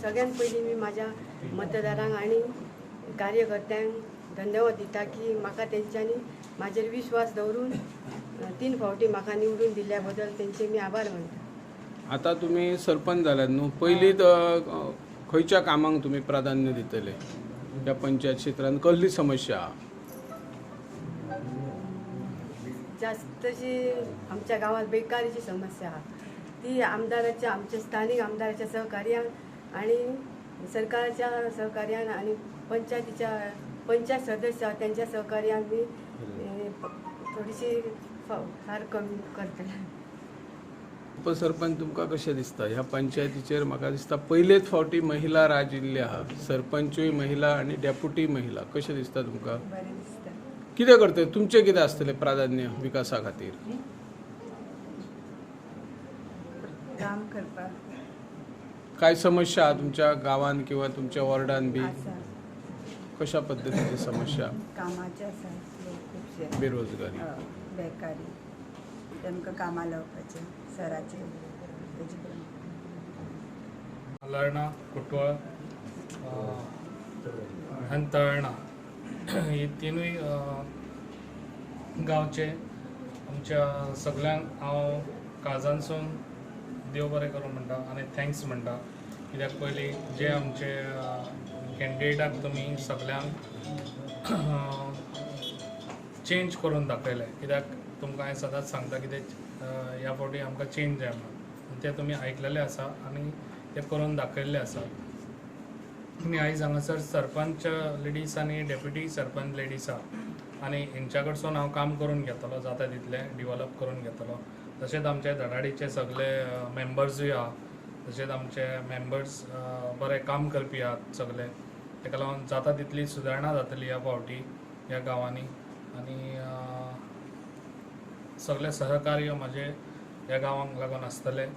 सगळ्यात पयलीं मी म्हाज्या मतदारांक आनी कार्यकर्त्यांक धन्यवाद दिता की म्हाका तेंच्यांनी म्हाजेर विश्वास दवरून 3 फावटी म्हाका निवडून दिल्ल्या बद्दल तेंचे मी आभार मानता. आतां तुमी सरपंच जाल्यात न्हू, पयलीं खंयच्या कामांक तुमी प्राधान्य दितले ह्या पंचायत क्षेत्रांत? कसली समस्या आहा? जास्तशी आमच्या गांवांत बेकारीची समस्या आहा, ती आमदाराच्या आमच्या स्थानीक आमदाराच्या सहकार्यान आनी सरकाराच्या सहकार्यान आनी पंचायतीच्या पंचायत सदस्य त्यांच्या सहकार्यान मी थोडीशी फार कमी करतले. उपसरपंच तुमकां कशें दिसता ह्या पंचायतीचेर? म्हाका दिसता पयलेच फावटी महिला राजिल्ली आहा, सरपंचूय महिला आनी डेप्युटी महिला. कशें दिसता तुमकां? बरें दिसता. कितें करतले, तुमचें कितें आसतलें प्राधान्य विकासा खातीर? काम करपाक. काय समस्या आहा तुमच्या गांवान किंवा तुमच्या वॉर्डान बी? कशा पद्दतीची समस्या? कामाचे आसा लोक खुबशे, बेरोजगारी, बेकारी, तांकां कामां लावपाचें सराचें. लर्णा, कुटवळ आनी तळणा ही तिनूय गांवचे आमच्या सगल्यांक हांव काळजांतसून देव बरें करूं म्हणटा आनी thanks म्हणटा. कित्याक पयलीं जे आमचे कॅन्डिडेटाक तुमी सगल्यांक चेंज करून दाखयलें. कित्याक तुमकां हांवें सदांच सांगता कितें ह्या फावटी आमकां चेंज जाय म्हणून, तें तुमी आयकलेलें आसा आनी तें करून दाखयल्लें आसा. आनी आयज हांगासर सरपंच लेडीज आनी डेप्युटी सरपंच लेडीज आहा आनी हेंच्या कडसून हांव काम करून घेतलो, जाता तितलें डिवॉलप करून घेतलो. तशेंच आमचे धडाडीचे सगळे मेंबर्सूय आहा, तशेंच आमचे मेंबर्स बरे काम करपी आहात सगळे. ताका लागून जाता तितली सुदारणा जातली ह्या फावटी ह्या गांवांनी आनी सगळे सहकार्य म्हाजे ह्या गांवांक लागून आसतलें.